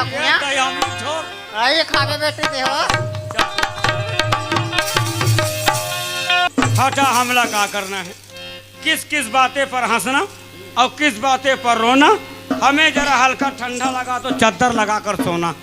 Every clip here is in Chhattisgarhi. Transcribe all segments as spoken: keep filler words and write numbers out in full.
ये दयामी छोड़। आइए, खा के बेटी दे हो। हटा, हमला का करना है? किस किस बातें पर हंसना और किस बातें पर रोना? हमें जरा हल्का ठंडा लगा तो चद्दर लगा कर सोना।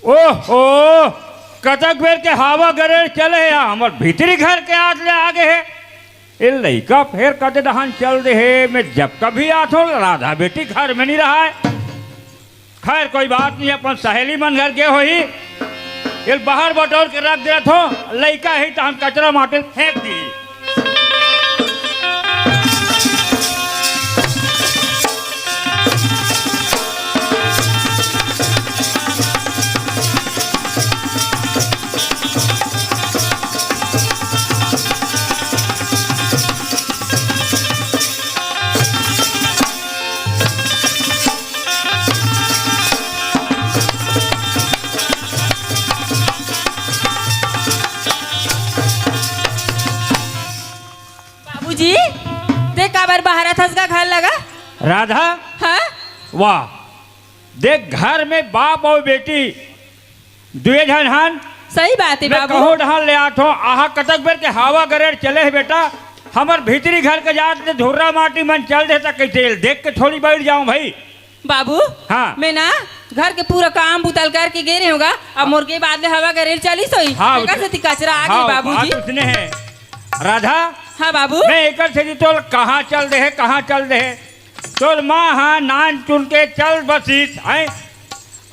ओहो, कतक बेर के हवा गरेर चले हे, हमर भीतरी घर के आत ले आगे हे। ए लइका फेर कते डहान चल दे हे, मैं जब कभी आथों, राधा बेटी घर में नहीं रहा है। खैर, कोई बात नहीं, अपन सहेली मन घर गे होही। एल बाहर बटोर के रख देत हो, लइका ही त हम कचरा माटी फेंक दी। बाबूजी, ते काबर बाहर आथस गा घर लगा? राधा? हाँ? वाह, देख, घर में बाप और बेटी दुए झन हन। सही बात है मैं बाबू। कहूँ डहान ले आथों, आहा कतक बेर के हवा गरेर चले हे बेटा, हमर भीतरी घर के जात ले धुर्रा माटी मन चल दे त कइसे देख के थोड़ी बैठ जाऊं भाई। बाबू, हाँ। मैं ना घर के पूरा काम बुतल करके गे रहे होगा, अब मोर के बाद ले हवा गरेर चली सोई। हाँ, एकर सेती कचरा आ हाँ, गए बाबूजी। बात उसने है। राधा, हाँ बाबू। मैं एकर सेती तोल कहाँ चल दे है, कहाँ चल दे है? तोर माँ हा नान चुन के चल बसिस, हैं?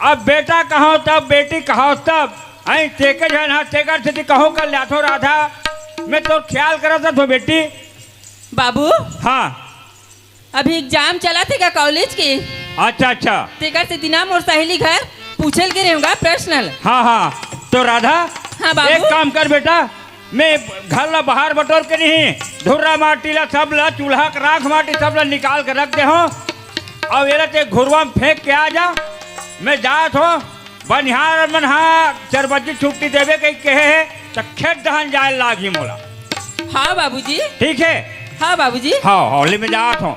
अब बेटा कहो तब, बेटी कहो तब, हैं? तेके झन हा, तेकर सेती कहो कर लाथो राधा, मैं तोर ख्याल करत हो बेटी। बाबू, हाँ। अभी एग्जाम चलत हे का कॉलेज के? अच्छा, अच्छा। तेकर सेती ना मोर सहेली घर पूछे ल गे रहेंव गा पर्सनल। हाँ, हाँ। तो राधा, हाँ, बाबू। एक काम कर बेटा, मैं घर ला बाहर बटोर के नहीं, धुर्रा माटी ला सब ला, चूल्हा के राख माटी सब ला निकाल के रख दे हूँ। अब एला ते घुरवा में फेंक के आ जा, मैं जात हूँ। बनिहार मन हा चार बजे छुट्टी देबे कही कहे हे, त खेत डहन जाए लागही मोला। हाँ बाबूजी। ठीक है? हाँ बाबूजी। हाँ, हाँ, ले मैं जात हूँ।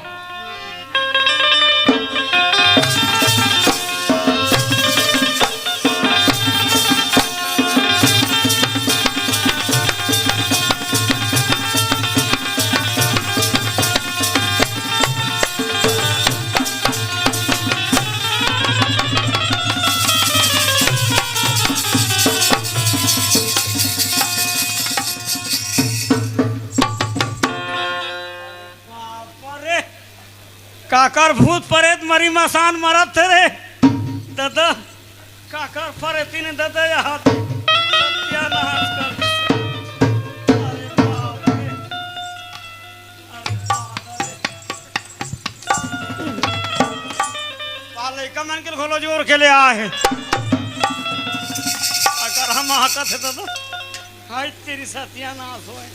बाप रे, काकर भूत परेत मरी मसान मरत थे रे। ददा, काकर परेती ने ददा यहाँ सत्यानाश कर दिस। अरे बाप रे, अरे बाप रे। पा लइका मन के घोलो जोर के ले आए हे। अगर हम हाकत हे ददा, हाय तेरी सत्यानाश होए।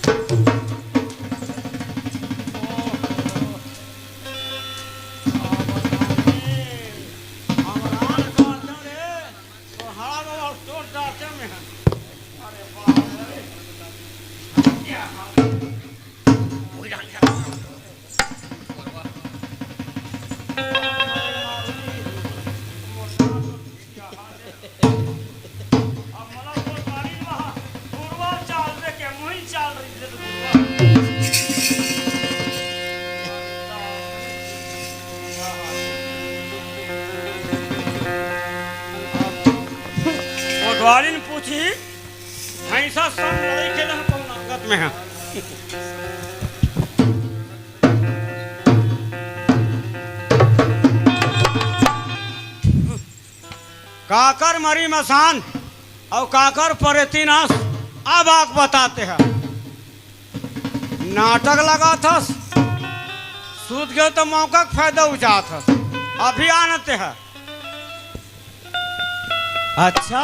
कोटवारी ने पूछी, भैंसा सब लड़ाई के लिए कौन अंगत में है? काकर मरी मसान अउ काकर परेतीन अस, अब आके बताते ह। नाटक लगाथस, सूत गयो त मौका के फायदा उठाथस। अभी आनते ह। अच्छा,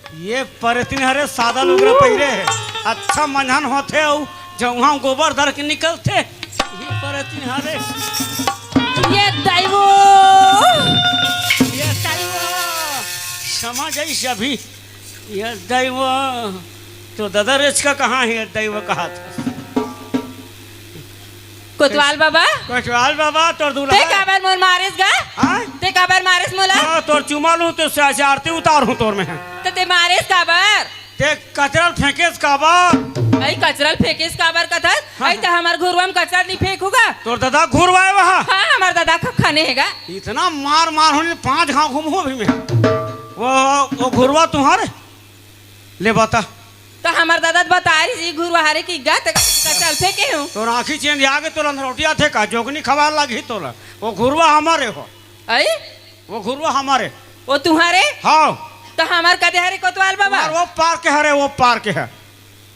ये परतिन हरे सादा लुगरा पहिरे हे, अच्छा मंझन होथे अउ जउहा गोबर धर के निकलथे। ये परतिन हरे। ये दैवो। ये दैवो। समझ आइस अभी। ये दैवो। तो दादा रेचका कहाँ हे? ये दैवो कहा था। कोतवाल बाबा। कोतवाल बाबा, तोर दुल्हा। ते काबर मोर मारेस गा? हाँ? ते काबर मारेस मोला? हाँ, तोर चुमा लूं, तो से-, से आरती उतार हूँ तोर में। तो ते मारेस काबर? ते कचरा ल फेंकेस काबर? अई कचरा ल फेंकेस काबर कथस? हाँ। अई त हमर घुरवा में कचरा नहीं फेंकूगा। तोर दादा घुरवा हे वहाँ? हाँ, हमर दादा ख-, खने हेगा। इतना मार मार होने पाँच घाव घूमहूँ अभी मैं। वो, वो घुरवा तुम्हारे? ले बता। त हमर दादा त बता रही जी घुरवा हरे कि गा त कचरा ल फेंके हूँ। तोर आँखी चेंद आगे तोला अंधरौटी आथे का? जोगनी खवाए लागही तोला। वो घुरवा हमारे हो। अई? वो घुरवा हमारे। वो तुम्हारे? हाँ। त हमर कदे हरे कोतवाल बाबा? और वो पार के हरे, वो पार के है।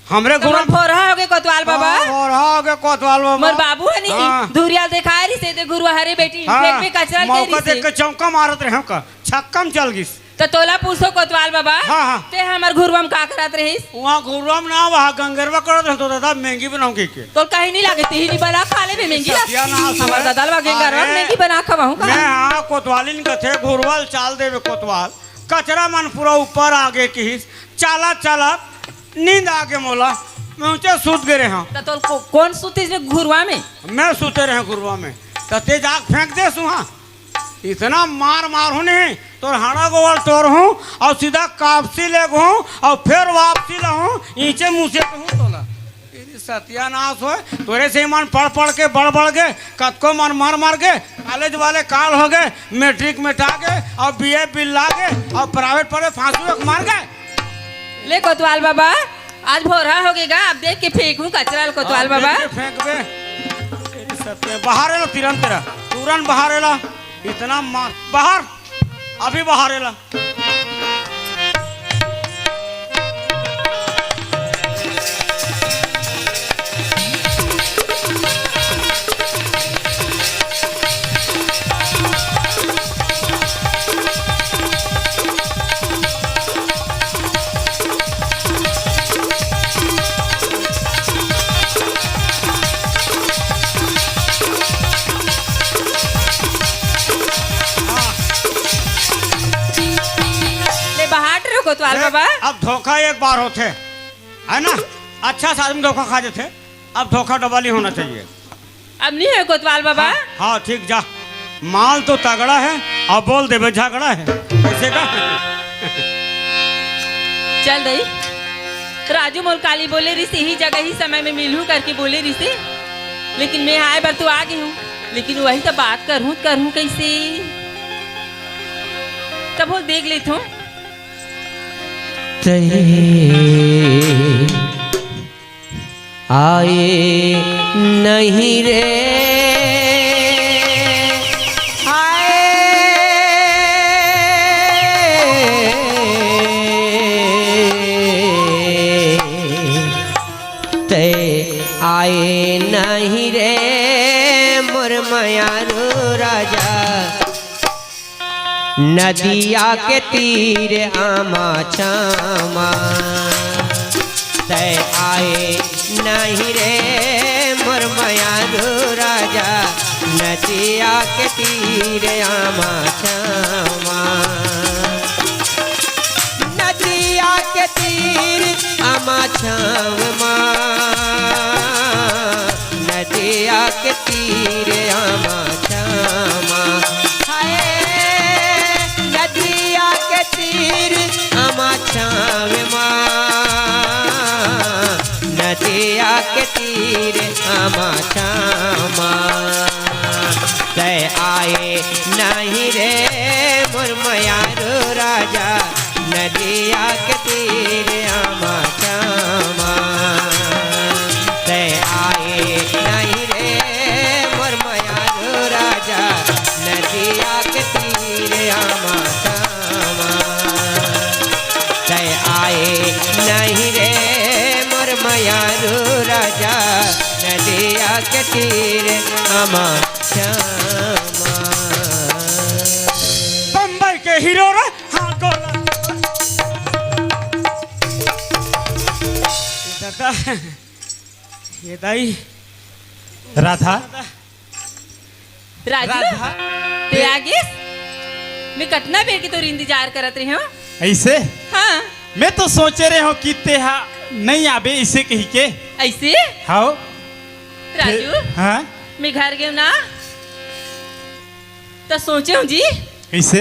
हमरे हमर घुरवा भोरहा होगे कोतवाल बाबा। हाँ, भोरहा होगे कोतवाल बाबा। मोर बाबू ह नहीं, हाँ। धुरिया ल देखाए रहिसे ते घुरवा हरे बेटी, हाँ। फेंक में कचरा ल मौका कह रहिसे। देख के चौका मारत रहे का, छक्का में चल गिस। त तोला पूछो कोतवाल बाबा, हाँ, हाँ। ते हमर घुरवा में का करत रहिस? वहाँ घुरवा में ना, वहाँ गंगेरवा करत रहे तो दादा महंगी बनाऊंगी के। तोल कहीं नहीं लागे, तिही नहीं बना खा लेबे महंगी ला। सत्यानाश हमर है। दादा ल गंगेरवा अरे, महंगी बना खवाहूँ का? मैं हाँ कोतवालिन कथे घुरवा ल चाल देवे कोतवाल। कचरा मन पूरा ऊपर आगे किहिस, चाला चाला नींद आगे मोला, मैं ऊंचे सूत गे रहे हूँ। त तोल को-, कौन सूतिस रे घुरवा में? मैं सूते रहे घुरवा में, त ते जाके फेंक देस उहाँ। इतना मार मार हूँ नहीं, तोर हाड़ा गोवल टोर हूँ, और सीधा कापसी ले हूँ, और फिर वापसी ला हूँ, ईंचे मुँह से हूँ तोला। तेरी सत्यानाश होय, तोरे से मन पढ़ पढ़ के बढ़ बढ़ गे, कतको मन मर मर गे, कॉलेज वाले काल हो गे, मैट्रिक मेटा गे, और बीए बिल्ला गे, और प्राइवेट पढ़े फांसू एक मार गे। ले कोतवाल बाबा, आज भोरहा होगे गा, अब देख के फेंकहूँ कचरा ल कोतवाल अब बाबा। देख के फेंकबे। तेरी सत्य, बाहर एला तुरंत तेरा, तुरंत बाहर एला। इतना मार, बाहर, अभी बाहर एला। ले बहाट रहो कोतवाल देख, बाबा। अब धोखा एक बार होथे, है ना? अच्छा से आदमी धोखा खा जाथे, अब धोखा डबल ही होना चाहिए। अब नहीं है कोतवाल बाबा। हाँ, हाँ, ठीक जा। माल तो तगड़ा है, अब बोल देबे झगड़ा है। कैसे का? चल दई, राजू मोल काली बोले रिहिस, यही जगह ही समय में मिलहूँ करके बोले रिहिस, लेकिन मैं आए बर तो आ गई हूँ, लेकिन वही तो बात करहूँ, करहूँ कैसे? तब बोल देख लेत हूँ। तई आए नहीं रे, आए ते आए नहीं रे मोर मयारू राजा। नदिया के तीर आमा छामा, तै आए नहीं रे मोर मयारू राजा। नदिया के तीर आमा छामा, नदिया के तीर आमा छामा, नदिया के तीर आमा छामा। हाय, नदिया के तीर आमा छावे मा, नदिया के तीर आमा छामा। तै आए नहीं रे मोर मयारू राजा, नदिया के तीर आमा छामा। तै आए नहीं रे मोर मयारू राजा, नदिया के तीर आमा छामा। तै आए नहीं रे मोर मयारू राजा, नदिया के तीर आमा छामा। बम्बई के हीरो रे, हाँ, गोला। काका, ये दाई। राधा। राजू, राधा। ते आ गेस? मैं कतना बेर के तोर इंतजार करत रहे हूँ। ऐसे? हाँ। मैं तो सोचे रहे हूँ कि ते हा नहीं आबे, इसे कही के। ऐसे? हाव। राजू, हाँ? मैं घर गेंव ना, त सोचे हूँ जी। कैसे?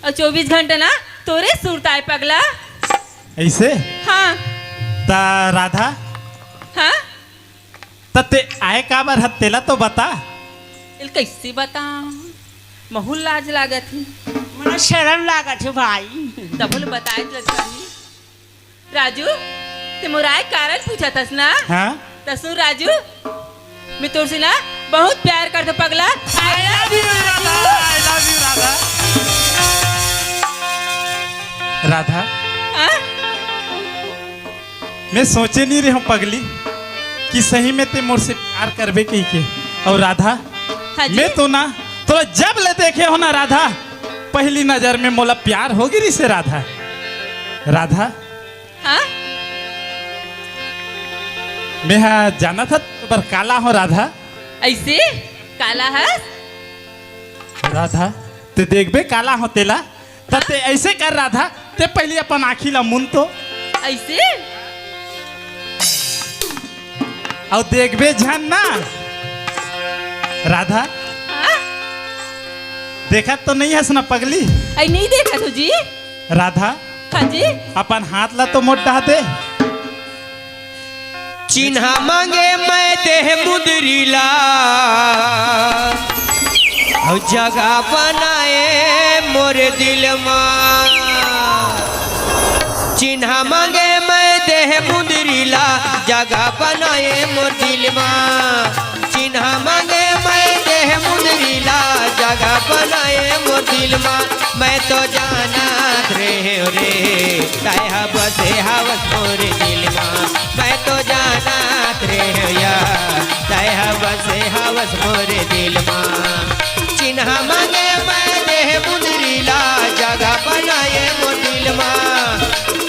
अउ चौबीस घंटा ना तोरे सुरता आय पगला। ऐसे? हाँ। त राधा? हाँ? त ते आय काबर हस तेला तो बता। एला कैसे बतावं? महूँ ल लाज लागत हे। मोला शरम लागत हे भाई। तभो ले बताए तो लगता नहीं। राजू, ते मोर आय कारण पूछत हस ना? हाँ? त सुन राजू, मैं तोर से ना बहुत प्यार करथों पगला। I love you, Radha. I love you, Radha. Radha, हाँ? मैं सोचे नहीं रहे हूँ पगली कि सही में ते मोर से प्यार करबे कही के। अउ राधा, हाँ जी? मैं तो ना तोला जब ले देखे हूँ ना राधा, पहली नजर में मोला प्यार हो गिस हे राधा। राधा, हाँ? मैं हा जानत हस तोर बर काला हूँ राधा। ऐसे? काला हस? राधा, ते देखबे काला हूँ तेला, त ते ऐसे कर राधा, ते पहली अपन आँखी ला मुन तो। ऐसे? अउ देखबे झन ना। राधा, हाँ? देखत तो नहीं हस ना पगली? अई नहीं देखत हूँ जी। राधा, हाँ जी। अपन हाथ ला तो मोर डहा दे। चिन्हा मांगे मैं देह मुंदरी ला, अउ जगह बनाए मोर दिल मा। चिन्हा मांगे मैं देह मुंदरी ला, जगह बनाए मोर दिल मा। चिन्हा मांगे मैं देह मुंदरी ला, जगह बनाए मोर दिल मा। मैं तो जानत रहेंव रे, तैं हा बसे हवस मोर दिल मा। मैं तो जानत रहेंव या, तैं हा बसे हवस मोर दिल मा। चिन्हा मांगे मैं देह मुंदरी ला, जगह बनाए मोर दिल मा।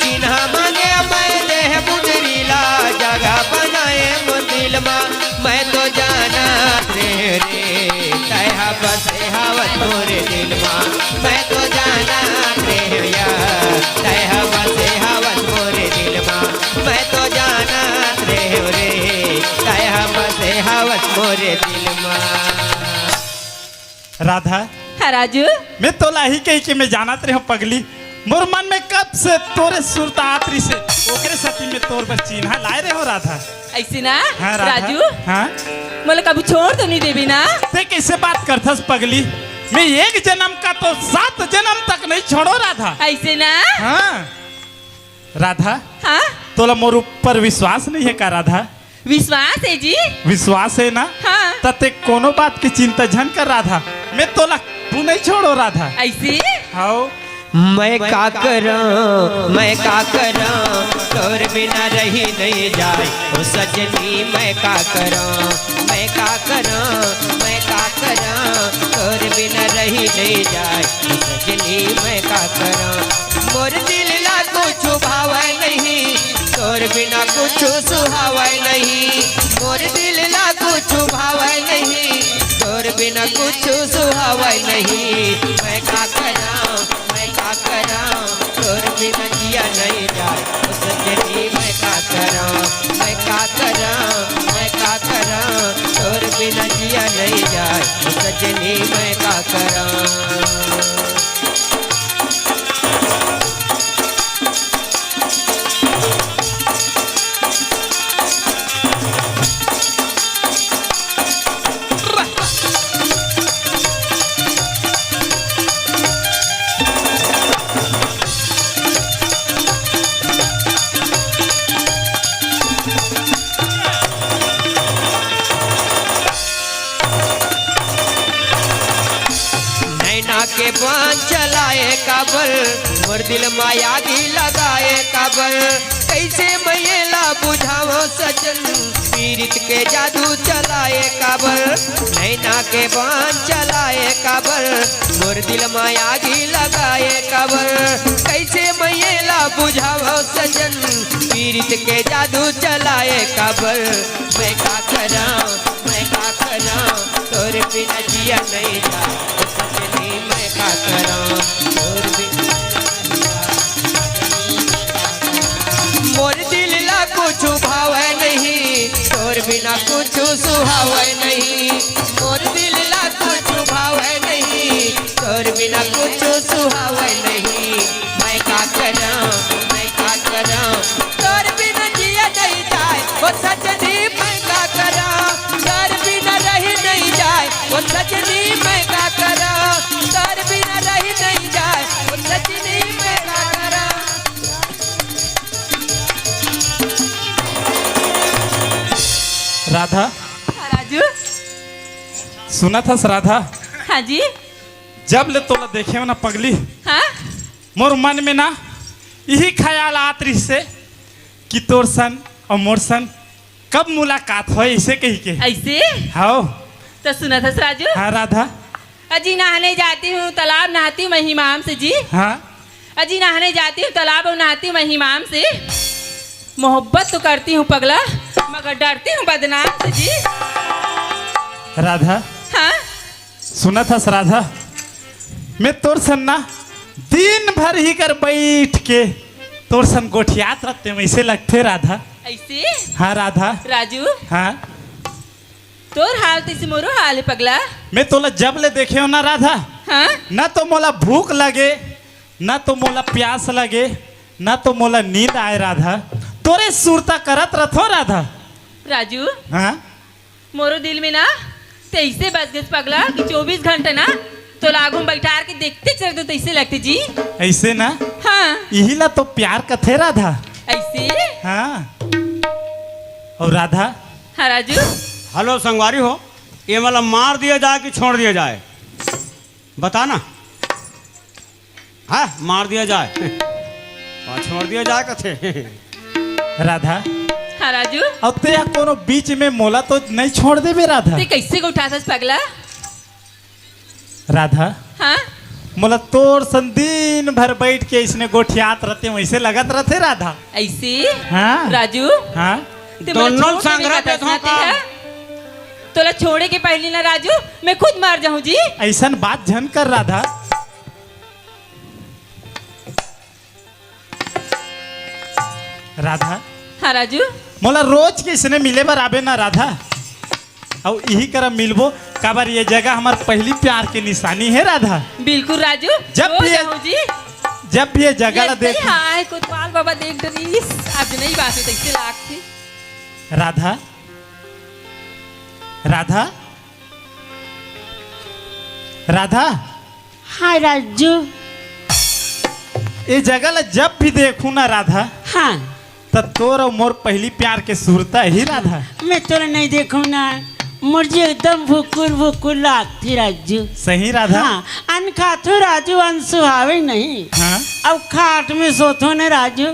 चिन्हा मांगे मैं देह मुंदरी ला, जगह बनाए मोर दिल मा। मैं तो जानत रहेंव रे, तैं हा बसे हवस मोर दिल मा। मैं तो जानत रहेंव या, तैं हा बसे हवस मोर दिल मा। मैं तो जानत रहेंव रे, तैं हा बसे हवस मोर दिल मा। राधा, हाँ राजू। मैं तोला ही कही के मैं जानत रहेंव पगली, मोर मन में कब से तोरे सुरता आत रहिस हे, ओकरे सेती मैं तोर बर चिन्हा लाए रहेंव राधा। ऐसे ना? हाँ, राधा। राजू, हाँ? मोला कभू छोड़ तो नहीं देबे ना? ते कैसे बात करथस पगली? मैं एक जन्म का तो सात जन्म तक नहीं छोड़ों राधा। ऐसे ना? हाँ। राधा, हाँ? तोला मोर ऊपर विश्वास नहीं हे का राधा? विश्वास हे जी। विश्वास हे ना? हाँ। त ते कोनो बात के चिंता झन कर राधा, मैं तोला कभू नहीं छोड़ों राधा। ऐसे? हाव। मैं का करंव, मैं का करंव, तोर बिना रही नहीं जाए। ओ सजनी मैं का करंव, मैं का करंव, मैं का करंव, तोर बिना रही नहीं जाए। ओ सजनी मैं का करंव, मोर दिल ला कुछु भावय नहीं, तोर बिना कुछु सुहावय नहीं। मोर दिल ला कुछु भावय नहीं, तोर बिना कुछु सुहावय नहीं। मैं का करंव, मैं का करंव, तोर बिना जिया नहीं जाए। ओ सजनी मैं का करंव, मैं का करंव, मैं का करंव, तोर बिना जिया नहीं जाए। ओ सजनी मैं का करंव। नैना के बाण चलाए काबर, मोर दिल मा आगी लगाए काबर, कैसे मैं एला बुझावं सजन, पीरित के जादू चलाए काबर, नैना के बान चलाए काबर, मोर दिल मा आगी लगाए काबर। कैसे मैं एला बुझावं सजन, पीरित के जादू चलाए काबर। मैं का करंव, मैं का करंव, तोर बिना जिया नइ जाय। ओ सजनी, मैं का करंव, तोर बिना मोर दिल ला कुछु भावय नहीं, तोर बिना कुछु सुहावय नहीं। मोर दिल ला कुछु भावय नहीं, तोर बिना कुछु सुहावय नहीं। मैं का करंव, मैं का करंव, तोर बिना जिया नइ जाय। ओ सजनी, मैं का करंव, तोर बिना रहि नइ जाय। ओ सजनी, मैं का करंव, तोर बिना रहि नइ जाय। ओ सजनी, मैं का करंव। राधा। हाँ, राजू। सुनत हस राधा? हाँ जी। जब ले तोला देखे हंव ना पगली, हाँ? मोर मन में ना इही ख्याल आत रिहिसे कि तोर सन अउ मोर सन कब मुलाकात होय, अइसे कहिके। अइसे? हव। त सुनत हस राजू? हाँ राधा। अजी नहाने जाती हूँ तालाब, नहाती हूँ मैं हिमाम से जी। हाँ। अजी नहाने जाती हूँ तालाब और नहाती हूँ मैं हिमाम से। मोहब्बत तो करती हूँ पगला, मगर डरती हूँ बदनाम से जी। राधा। हाँ। सुनत हस राधा, मैं तोर सन ना दिन भर इही कर बइठ के तोर सन गोठियात रहितेंव, अइसे लगथे राधा। अइसे? हाँ राधा। राजू। हाँ। तोर हाल तइसे मोरो हाल हे पगला। मैं तोला जब ले देखे हंव ना राधा, हाँ? ना तो मोला भूख लगे, ना तो मोला प्यास लगे, ना तो मोला नींद आय राधा। तोरे सुरता करत रथंव राधा। राजू, हाँ? मोरो दिल में ना तइसे बस गेस पगला कि चौबीस घंटा ना तोला आगू में बइठार के देखतेच रहितेंव, तइसे लगथे जी। अइसे ना? हाँ। इही ला तो प्यार कथे राधा। अइसे? हाँ। अउ राधा? हाँ राजू। हेलो संगवारी हो, ये मला मार दिया जाए कि छोड़ दिया जाए, बता ना। हाँ, मार दिया जाए। हाँ, छोड़ दिया जाए कथे। राधा। हाँ राजू। अब तें कोनो बीच में मोला तो नइ छोड़ देबे राधा। तें कइसे गोठियाथस पगला? राधा। हाँ? मोला तोर सन दिन भर बइठ के अइसने गोठियात रहितेंव, अइसे लगत रहिथे राधा। अइसे? हाँ। राजू? हाँ? तें मोला दोनों छोड़ देबे संघरा का देखो फैसला का। तें हा? तोला छोड़े के पहिली ना राजू, मैं खुद मर जाहूँ जी। अइसन बात झन कर राधा। राधा। हाँ राजू। मोला रोज के अइसने मिले बर आबे ना राधा। अउ इही करा मिलबो, काबर ये जगह हमर पहिली प्यार के निशानी हे राधा। बिल्कुल राजू, जब रोज भी ये, आऊँ जी। जब भी ये जगह ला देखहूँ। हाँ, कोतवाल बाबा देख डरिस, अब नइ बात हे, तइसे लागथे। राधा, राधा, राधा। हाँ राजू। ये जगह ला जब भी देखहूँ ना राधा, हाँ। त तोर अउ मोर पहिली प्यार के सुरता ही राधा। मैं तोला नइ देखहूँ ना, मोर जी एकदम भुकुर भुकुर लागथे राजू। सही राधा। हाँ, अन्न खाथों राजू, अन्न सुहावे नहीं। हाँ। अब खाट में सोथों ना राजू,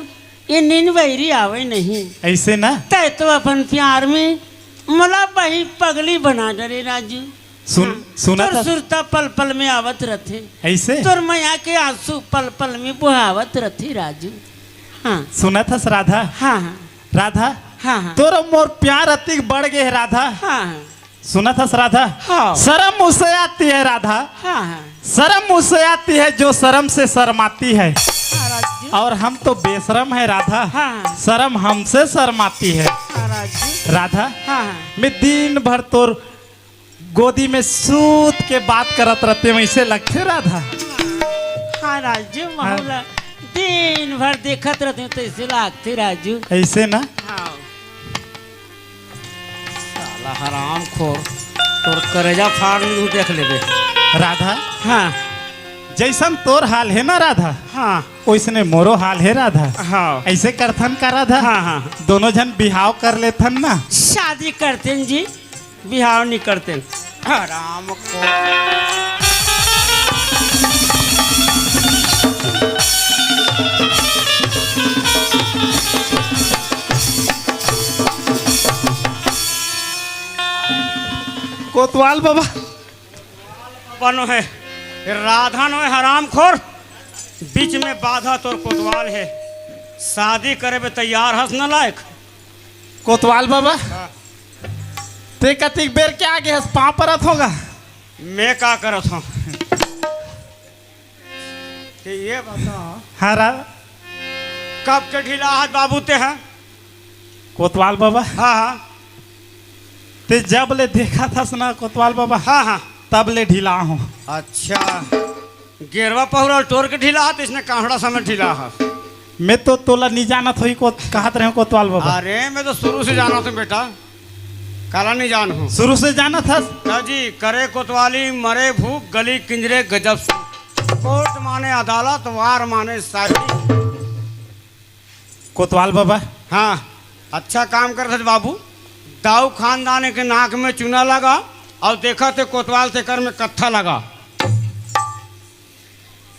ये नींद बइरी आवे नहीं। अइसे ना? तैं तो अपन प्यार में मोला बही पगली बना डरे राजू। सुन, हाँ, सुनत तोर हस? सुरता पल पल में आवत रथे। अइसे? तोर मया के आंसू पल पल में बोहावत रथे राजू। हाँ। सुनत हस राधा? हाँ, हाँ। राधा, हाँ, हाँ। तोर मोर प्यार अतिक बढ़ गे हे राधा। हाँ, हाँ। सुनत हस राधा? हाँ। शर्म उसे आती है राधा। हाँ, हाँ। शर्म उसे आती है जो शर्म से शर्माती है। हाँ, राजू। और हम तो बेशरम है राधा। हाँ। शर्म हमसे शर्माती है। हाँ, राजू। राधा, हाँ, हाँ। मैं दिन भर तोर गोदी में सूत के बात करत रहितेंव, अइसे लगथे राधा। हाँ, राजू, हाँ। महूँ ला दिन भर देखत रहितेंव, तइसे लागथे राजू। अइसे ना? हाँ। साला हरामखोर, तोर करेजा फाड़ लूँ, देख लेबे। राधा, हाँ। जइसन तोर हाल हे ना राधा, हाँ। ओइसने मोरो हाल हे राधा। हाँ। अइसे करथन का राधा? हाँ, हाँ। दोनों झन बिहाव कर लेथन ना। शादी करतेन जी, बिहाव नइ करतेन। हरामखोर। कोतवाल बाबा। बनो है, राधा नो है हरामखोर, बीच में बाधा तोर कोतवाल है। शादी करे बे तैयार हस नालायक। कोतवाल बाबा, हाँ। ते कतिक बेर के आगे हस, पाँव परत हों गा। मैं का करत हों? ते ये बता, हाँ रा- कब के ढीला हस बाबू ते, हाँ? कोतवाल बाबा, हाँ, हाँ। ते जब ले देखत हस ना कोतवाल बाबा, हाँ, हाँ। तब ले ढीला हों। अच्छा, गेरवा पहुरा टोर के ढीला हस, इसने कांहड़ा समय ढीला हस। मैं तो तोला नी जानत हों, को-, कहत रहें कोतवाल बाबा। अरे, मैं तो शुरू से जानत हों बेटा, काला नी जानहूँ। शुरू से जानत हस? जी, करे कोतवाली, मरे भूख, गली किंजरे गजब से। कोर्ट माने अदालत, वार माने शादी। कोतवाल बाबा। हाँ, अच्छा काम करत हस बाबू। दाऊ खानदान के नाक में चूना लगा अउ देखत हे कोतवाल तेकर में कत्था लगा।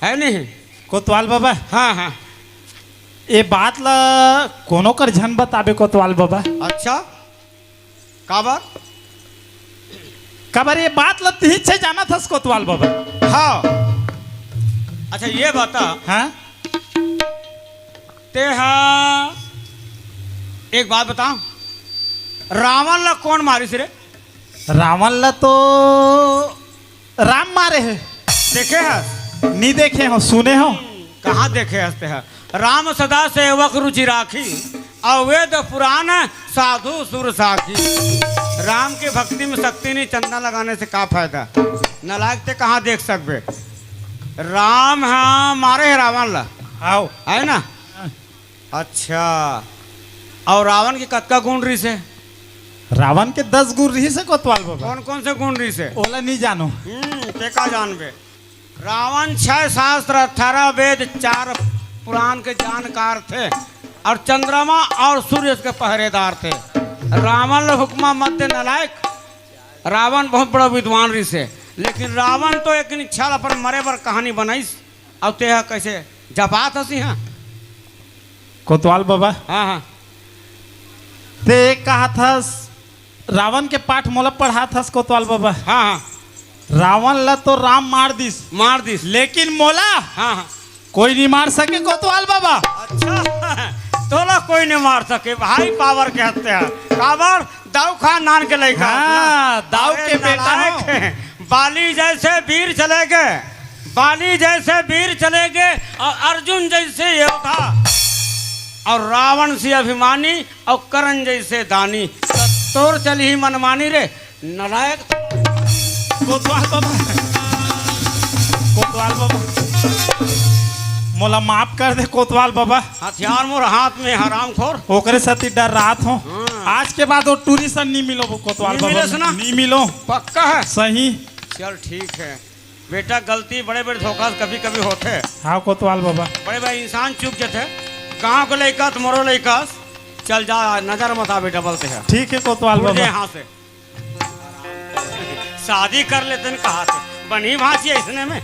है नहीं? कोतवाल बाबा। हाँ, हाँ। ए बात ला कोनो कर झन बताबे कोतवाल बाबा। अच्छा, काबर? काबर ए बात ला तिही छे जानत हस कोतवाल बाबा। हाँ। अच्छा, ये बता। हाँ? ते हा एक बात बता, रावण ला कौन मारिस रे? रावण ला तो राम मारे हे। देखे हस? नी देखे हों, सुने हों। कहाँ देखे हस ते हा? राम सदा सेवक रुचि राखी, अउ वेद पुराण साधु सुर साखी। राम के भक्ति में शक्ति नहीं, चंदा लगाने से का फायदा? नालायक ते कहाँ देख सकबे? राम हा मारे हे रावण ला। आओ। है ना? अच्छा, अउ रावण के कतका गुण रहिस हे? रावण के दस गुण रहिस हे कोतवाल बाबा। कौन कौन से गुण रहिस हे? ओला नी जानो। हम्म, ते का जानबे? रावण छह शास्त्र, अठारह वेद, चार पुराण के जानकार थे, अउ चंद्रमा अउ सूर्य उसके पहरेदार थे। रावण ल हुक्मा मत दे नालायक। रावण बहुत बड़ा विद्वान रहिस हे, लेकिन रावण तो एक इच्छा ल अपन मरे बर कहानी बनाइस, अउ ते ह कइसे जपात हस इहाँ? कोतवाल बाबा। हाँ, हाँ। ते कहत हस, रावण के पाठ मोला पढ़ात हस कोतवाल बाबा। हाँ, हाँ। रावण ला तो राम मार दिस। मार दिस। लेकिन मोला हाँ, हाँ। कोई नहीं मार सके कोतवाल बाबा। अच्छा, तोला कोई नहीं मार सके भाई, पावर के हत्या। काबर? दाऊ खानदान के लइका हाँ, हस ना? दाऊ अरे के बेटा नालायक हो। हे। बाली जैसे वीर चले गए, बाली जैसे वीर चले गए, अउ अर्जुन जैसे योद्धा, अउ रावण से अभिमानी, अउ कर्ण जैसे दानी। त तोर चलही मनमानी रे, नालायक। कोतवाल बाबा, कोतवाल बाबा, मोला माफ कर दे कोतवाल बाबा। हथियार मोर हाथ में, हरामखोर। ओकरे सेती डर्रात हों। हाँ। आज के बाद ओ टूरी सन नी मिलों कोतवाल बाबा। नी मिलों? नी मिलों। पक्का हे? सही। चल ठीक हे। बेटा, गलती बड़े-बड़े धोखा से कभी-कभी होथे। हाँ कोतवाल बाबा। बड़े-बड़े इंसान चूक जथे। गाँव के लइका त मोरो लइका। चल जा, नजर मत आबे डबल ते हे। ठीक हे कोतवाल बाबा। यहाँ से। शादी कर लेते न कहा थे। बनी भांची अइसने में।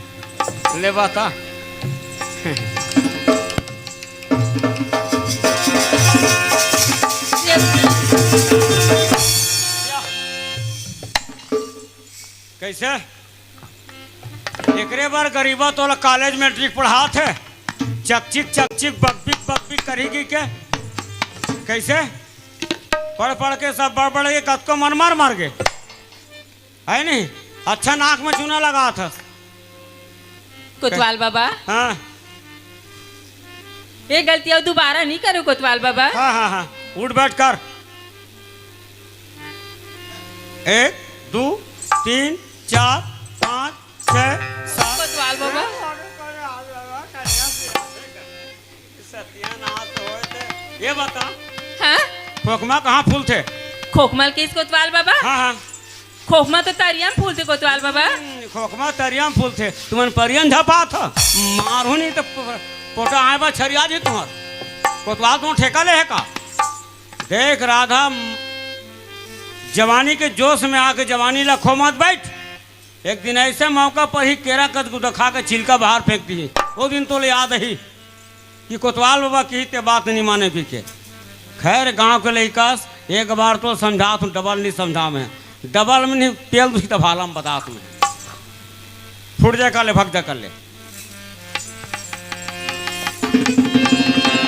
ले बता। कइसे? एकरे बर गरीबा तोला कॉलेज मैट्रिक पढ़ात हे, चकचिक चकचिक बकबिक बकबिक करही कि के? कइसे? पढ़ पढ़ के सब बड़ बड़ गे, कतको मन मार मार गे, हे नहीं? अच्छा नाक में चूना लगात हस। कोतवाल बाबा। हाँ। ए गलती अउ दुबारा नहीं करो कोतवाल बाबा। हाँ, हाँ, हाँ। उठ बैठ कर। एक, दू, तीन, चार, पाँच, छह, सात। कोतवाल बाबा। सत्यानाश होय ते। ये बता। हाँ? खोखमा कहाँ फूलथे? खोखमा ल किस कोतवाल बाबा? हाँ, हाँ। खोखमा तो तरिया म फूलथे कोतवाल बाबा। हम्म, खोखमा तरिया म फूलथे। तुमन परियन झपात ह। मारहूँ नहीं तो प-, पोटा आए बा छरिया जी तुम्हार। कोतवाल तुम ठेका ले हे का? देख राधा, म-, जवानी के जोश में आके जवानी ला खो मत बैठ। एक दिन ऐसे मौका पर ही केरा कस गुदा खा के छिलका बाहर फेंक दी। वो दिन तोले याद ही कि कोतवाल बाबा की ते बात नहीं माने पी के। खैर, गांव के लइकास एक बार तो समझा, तुम डबल नहीं समझा मैं। दबा ल में नहीं, तेल दूसरी दबा ल, हम बता तुम्हें। फूट जाए कर ले, भग जा कर ले।